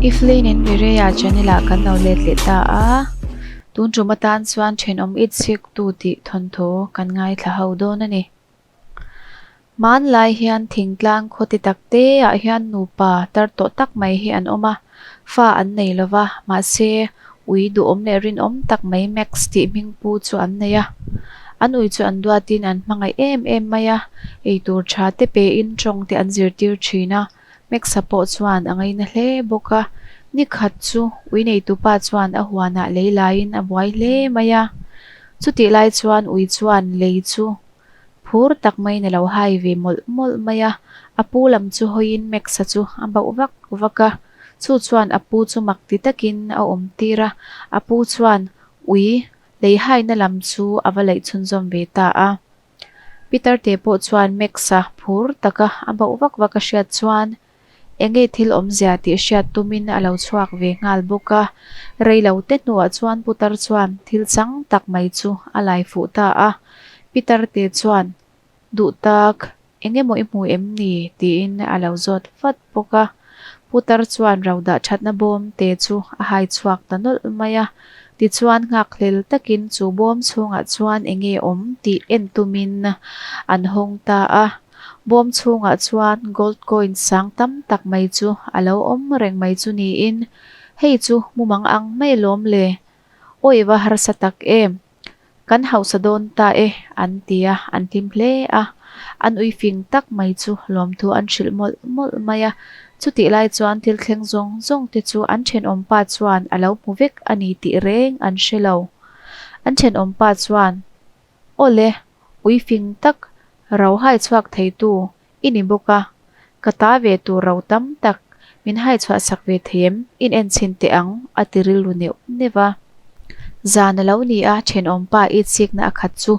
Iflin in Mireia channel ah kan lo let leh ta a, tun tum atan chuan thenawm it chhik tu tih thawnthu kan ngaithla ho dawn a ni. Hmanlai hian thingtlang khaw ti tak te ah hian nupa tar tawh tak mai hi an awm a, fa an nei lo va, mahse ui duhawm leh rinawm tak mai Max tih hming pu chu an nei a. An ui chu an duatin an hmangaih em em mai a, eitur tha te pein tawng te an zirtir thin a, Max-a pawh chuan a ngaina hle bawk a. Ni khat chu ui neitupa chuan a huanah lei laiin a buai hle mai a. Chutih lai chuan ui chuan lei chu Phur tak maiin a lo hai ve mawlh mawlh mai a, a pu lam chu hawiin Max-a chu a bauh vak vak a. Chu chuan a pu chu mak ti takin a awm tir a, a pu chuan ui lei haina lam chu a va laih chhunzawm ve ta a. Peter te pawh chuan Max-a phur taka a bauh vak vak a hriat chuan Enge thil awmzia tih hriat tumin a lo chhuak ve nghal bawk a, rei lo te hnuah chuan putar chuan thil chang tak mai chu a lai fuh ta a. Pitar te chuan, Duh tak, eng emaw i hmu em ni? tiin a lo zawt vat bawk a. Putar chuan ro dah thatna bawm te chu a hai chhuak ta nawlh mai a. Tichuan nghakhlel takin chu bawm chhungah chuan enge awm tih en tumin an hawng ta a. Bawm chhungah chuan gold coin sang tam tak mai chu a lo awm reng mai chu niin, hei chu mumang ang mai lawm le, awi va harsa tak em, kan hausa dawn ta e an ti a, an hlim hle a, an ui fing tak mai chu lawmthu an hrilh mawlh mawlh mai a, chutih lai chuan thil thleng zawng zawng te chu an thenawmpa chuan a lo hmu vek a ni tih reng an hre lo. An thenawmpa chuan, Awle, ui fing tak Ro hai chhuak theitu i ni bawk a, ka ta ve tur ro tam tak min hai chhuah sak ve thei em? In en chhin teh ang, a ti rilru neuh neuh a. Zan a lo ni a, thenawmpa it sikna a khat chu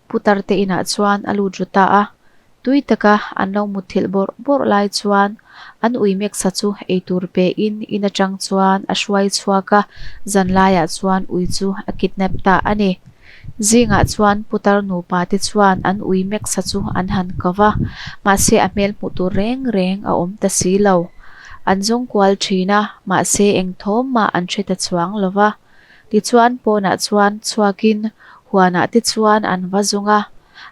putar te inah chuan a lut ru ta a. Tui taka an lo mutthilh bawrh bawrh lai chuan an ui meksa chu eitur pe in in atang chuan a hruai chhuak a, zanlaiah chuan ui chu a kidnap ta a ni. Zingah chuan putar nupa te chuan an ui Max-a chu an han ko va, mahse a hmel hmuh tur reng reng a awm ta si lo. An zawng kual thin a, mahse eng thawm mah an hre ta chuang lo va. Tichuan pawnah chuan chhuakin huanah te chuan an va zawng a,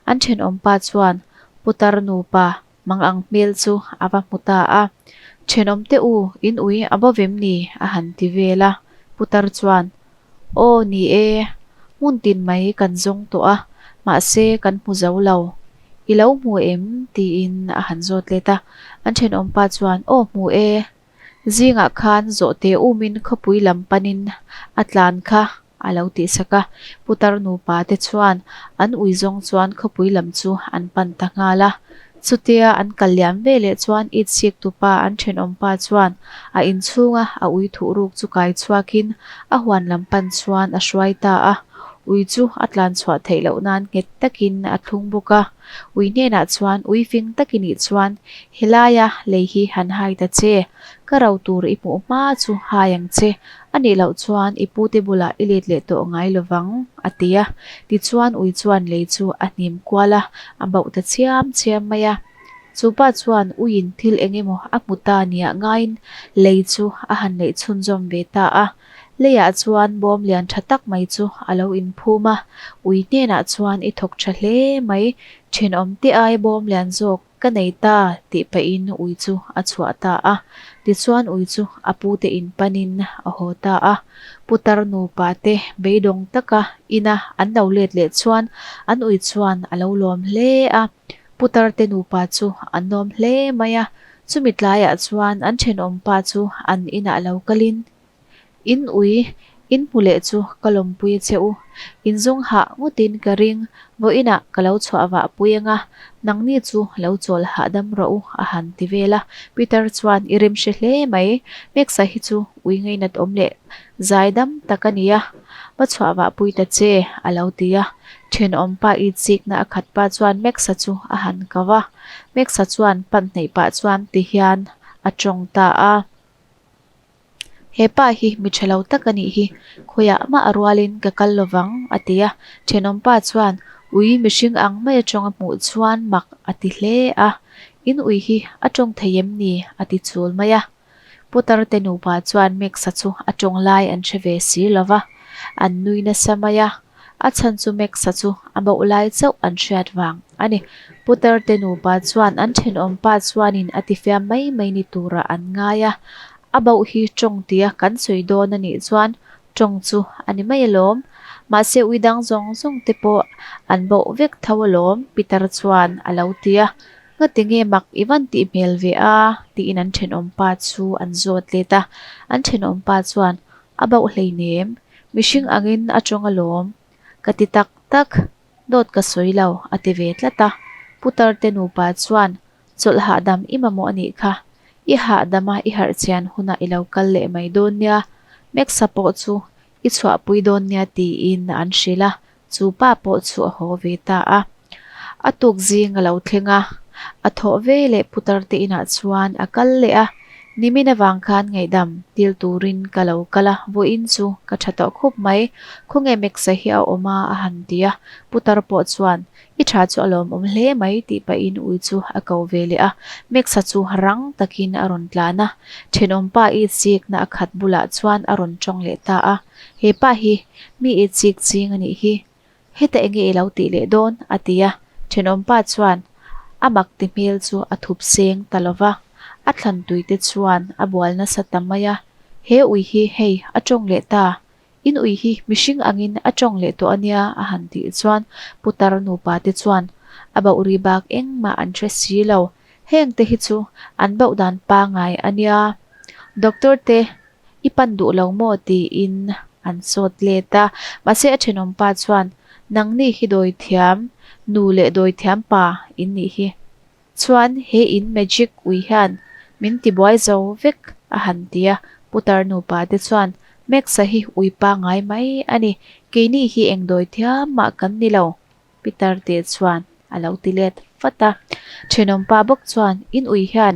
an thenawmpa chuan putar nupa Mang ang hmel chu a va hmu ta a, Thenawm teh u, in ui a bo vem ni? a han ti vel a. Putar chuan, Aw ni e, hmun tin mai kan zawng tawh a, mahse kan hmu zo lo. I lo hmu em? tiin a han zawt let a. An thenawmpa chuan, Aw hmu e, zingah khan zawhte umin khawpui lam panin a tlan kha. A lo tih sak a, putar nupa te chuan an ui zawng chuan khawpui lam chu an pan ta nghal a. Chutia an kal liam ve leh chuan it sik tupa an thenawmpa chuan a inchhunga a ui thuh ruk chu kai chhuakin a huan lam pan chuan a hruai ta a. Ui chu a tlan chhuah theih loh nan nghet takin a thlung bawk a. Ui hnenah chuan ui fing tak i nih chuan helaia lei hi han hai ta che, ka ro tur i hmuh hma chu hai ang che, A nih loh chuan i pute bulah i let leh tawh ngai lo vang, a ti a. Tichuan ui chuan lei chu a hnim kual a, a bauh ta chiam chiam mai a. Chu pa chuan uiin thil eng emaw a hmu ta nia ngaiin lei chu a han neih chhunzawm ve ta a. Leiah chuan bawm lian tha tak mai chu a lo inphum a, ui hnenah chuan i thawk tha hle mai, thenawm te ai bawm lian zawk Ka nei ta, tih pahin ui chu a chhuah ta a. Tichuan ui chu a pute in panin a haw ta a. Putar nupa te beidawng taka ina an lo let leh chuan an ui chuan a lo lawm hle a. Putar te nupa chu an lawm hle mai a. Chumi tlaiah chuan an thenawmpa chu an inah lo kalin In ui, in hmu leh chu ka lawmpui a che u. In zawng hah ngawtin ka ring, vawiinah ka lo chhuah vah pui anga, nangni chu lo chawl hahdam rawh u a han ti vel a. Peter chuan i rem hre hle mai, Max-a hi chu ui ngainat awm leh zaidam tak a nia, va chhuah vah pui ta che a lo ti a. Thenawmpa itsikna a khat pa chuan Max-a chu a han ko va, Max-a chuan pan hnaih pah chuan ti hian a tawng ta a. He pa hi mi tha lo tak a nih hi, khawiah mah a rualin ka kal lo vang, a ti a. Thenawmpa chuan ui mihring ang mai a tawng a hmuh chuan mak a ti hle a, In ui hi a tawng thei em ni? a ti chul mai a. Putar te nupa chuan Max-a chu a tawng lai an hre ve si lo va, an nui nasa mai a. A chhan chu Max-a chu a bauh lai chauh an hriat vang a ni. Putar te nupa chuan an thenawm pa chuanin a tifiam mai mai ni turah an ngai a. A bauh hi tawng tia kan sawi dawn a nih chuan tawng chu a ni mai alawm. Mahse ui dang zawng zawng te pawh an bauh vek tho alawm, Pitar chuan a lo ti a. Ngati nge mak i van tih hmel ve a? tiin an thenawm pa chu an zawt let a. An thenawm pa chuan, A bauh hleinem, mihring angin a tawng alawm. Ka ti tak tak, dawt ka sawi lo, a ti ve tlat a. Putar te nupa chuan, Chawlh hahdam i mamawh a nih kha. I hahdam a i harh chian hunah i lo kal leh mai dawn nia. Max-a pawh chu i chhuahpui dawn nia tiin an hrilh a, chu pa pawh chu a haw ve ta a. A tuk zing a lo thleng a, a thawh ve leh putar te inah chuan a kal leh a, nimin avang khan ngaihdam dil turin ka lo kal a, vawiin chu ka tha tawh khup mai, khawnge Max-a hi a awm a a han ti a, putar pawh chuan I tha chu a lawmawm hle mai tih pahin ui chu a ko ve leh a, Max-a chu rang takin a rawn tlan a, thenawmpa i chikna a khat bulah chuan a rawn tawng leh ta a, He pa hi mi i chik ching a nih hi, heta enge i lo tih leh dawn? a ti a, thenawmpa chuan a mak ti hmel chu a thup seng ta lo va, a thlan tui te chuan a bual nasa ta mai a, He ui hi hei a tawng leh ta, In ui hi mihring angin a tawng leh tawh a nia a han tih chuan putar nupa te chuan a bauh ri bak engmah an hre si lo. Heng te hi chu an bauh dan pangai a nia. Doctor te i pan duh lo maw tiin an sawt let a. Mahse a thenawm pa chuan nangni hi dawithiam nu leh dawithiam pa in nih hi. Chuan he in magic ui hian min ti buai zo vek a han ti a, putar nupa te chuan Max-a hi ui pangai mai a ni, keini hi eng dawi thiam mah kan ni lo, Peter te chuan a lo ti let vat a. Thenawmpa bawk chuan in ui hian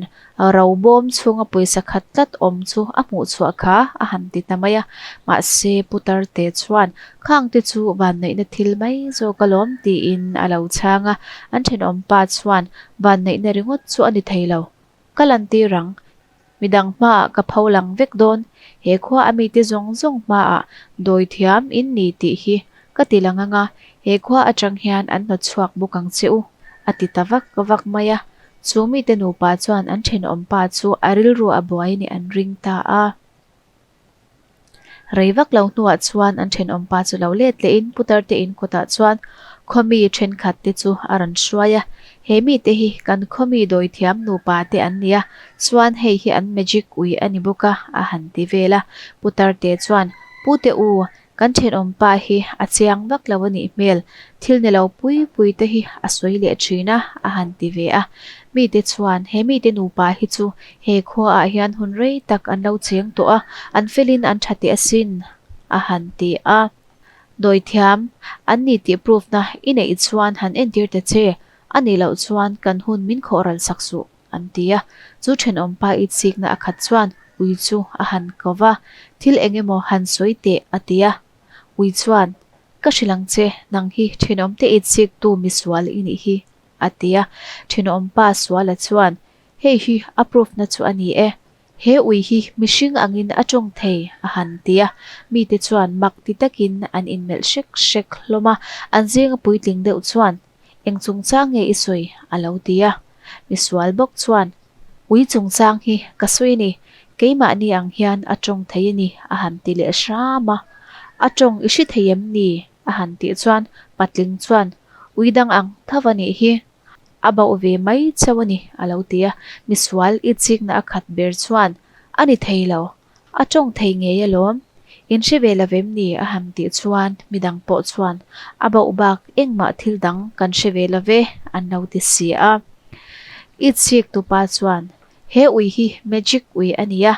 ro bawm chhunga pawisa khat tlat awm chu a hmuh chhuah kha a han ti ta mai a, mahse putar te chuan Khang te chu vanneihna thil mai zawk alawm tiin a lo chhang a, an thenawm pa chuan vanneihna ringawt chu a ni thei lo. Ka lantir ang, midang hmaah ka pho lang vek dawn, he khua a mite zawng zawng hmaah dawi thiam in ni tih hi ka ti lang anga, he khua atang hian an hnawt chhuak bawk ang che u, a ti ta vak vak mai a. Chu mite nupa chuan an thenawm pa chu a rilru a buai nih an ring ta a. Rei vak lo hnuah chuan an thenawm pa chu lo let lehin putar te in kawtah chuan khawmi thenkhat te chu a rawn hruai a, he mite hi kan khawmi dawithiam nupa te an nia, chuan hei hi an magic ui a ni bawk a a han ti vel a. Putar te chuan, Pu te u, kan thenawm pa hi a chiang vak lo a nih hmel, thil ni lo pui pui te hi a sawi leh thin a a han ti ve a. Mite chuan he mite nupa hi chu He khuaah hian hun rei tak an lo cheng tawh a, an felin an tha teh asin, a han ti a. Dawithiam, an ni tih proof na i neih chuan han entir ta che, a nih loh chuan kan hun min khawh ral sak suh, an ti a. Chu thenawmpa itsikna a khat chuan ui chu a han ko va, thil eng emaw han sawi teh, a ti a. Ui chuan, Ka hrilh ang che, nang hi thenawmte itsiktu misual i nih hi, a ti a. Thenawmpa suala chuan, Hei hi a proof na chu a ni e. He ui hi mihring angin a tawng thei, a han ti a. Mite chuan mak ti takin an inmelh hrek hrek hlawm a, an zinga puitling deuh chuan, Eng chungchang nge i sawi? a lo ti a. Misual bawk chuan, Ui chungchang hi ka sawi a ni, keimahni ang hian a tawng thei a ni, a han ti leh hram a. A tawng i hre thei em ni? a han tih chuan patling chuan, Ui dang ang tho a nih hi. A bauh ve mai chauh a ni, a lo ti a. Misual i chikna a khat ber chuan, A ni thei lo, a tawng thei ngei alawm. In hre ve lo vem ni? a han tih chuan midang pawh chuan, A bauh bak engmah thil dang kan hre ve lo ve, an lo ti si a. I chik tupa chuan, He ui hi magic ui a nia,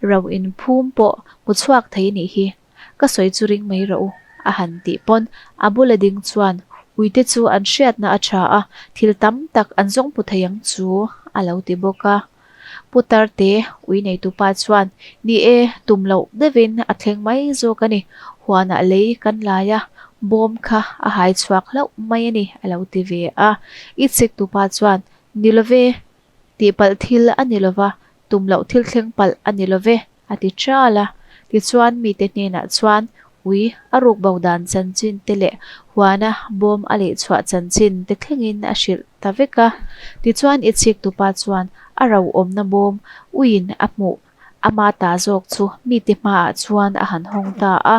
ro inphum pawh hmu chhuak thei a nih hi. Ka sawi chu ring mai rawh u, a han tih pawn a bula ding chuan uite chu an hriatna a tha a, thil tam tak an zawng hmu thei ang chu a lo ti bawk a. Pu Tarte, ui neitupa chuan, Ni e, tum loh deuhin a thleng mai zawk a ni, huanah lei kan lai a, bawm kha a hai chhuak hlauh mai a ni, a lo ti ve a. I chiktupa chuan, Ni love, tihpalh thil a ni lova, tum loh thil thleng palh a ni lo ve, a ti ṭal a. Tichuan, mite hnenah chuan ui a ruk bo dan chanchin te leh huana bawm a leh chhuah chanchin te thlengin a hrilh ta vek a. Tichuan, i chhik tupa chuan a ro awmna bawm uiin a hmuh ama ta zawk chu mite hmaah chuan a han hawng ta a.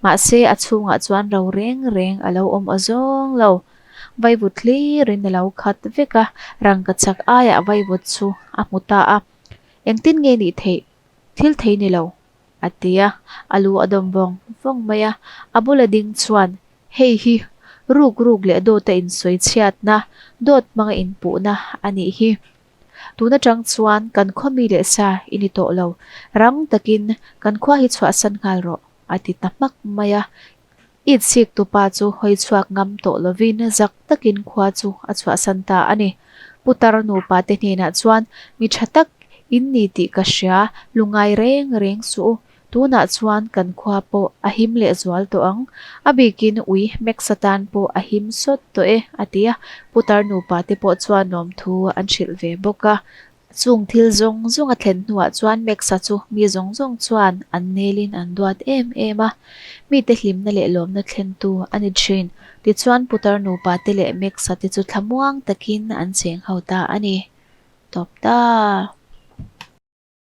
Mahse, a chhungah chuan ro reng reng a lo awm awzawng lo. Vaivut hlirin a lo khat vek a, rangkachak aiah vaivut chu a hmu ta a. Engtin nge nih theih? Thil thei ni lo, a ti a, a lu a dawm vawng vawng mai a. A bula ding chuan, Hei hi ruk ruk leh dawta insawi chhiatna, dawt hmanga inpuhna a nih hi. Tun atang chuan kan khaw mi leh sa i ni tawh lo, rang takin kan khua hi chhuahsan nghal rawh, a ti ta hmak mai a. It sik tupa chu hawi chhuak ngam tawh lovin zak takin khua chu a chhuahsan ta a ni. Putar nupa te hnenah chuan mi tha tak in ni tih ka hria, lungai reng reng suh u. Tunah chuan kan khua pawh a him leh zual tawh ang. A bikin ui Max atan pawh a him sawt tawh e, a ti a. Putar nupa te pawh chuan lawmthu an hrilh ve bawk a. Chung thil zawng zawng a thlen hnuah chuan Max-a chu mi zawng zawng chuan an nelin an duat em em a, mite hlimna leh lawmna thlentu a ni thin. Tichuan putar nupa te leh Max-a te chu thlamuang takin an cheng ho ta a ni. Tawp ta!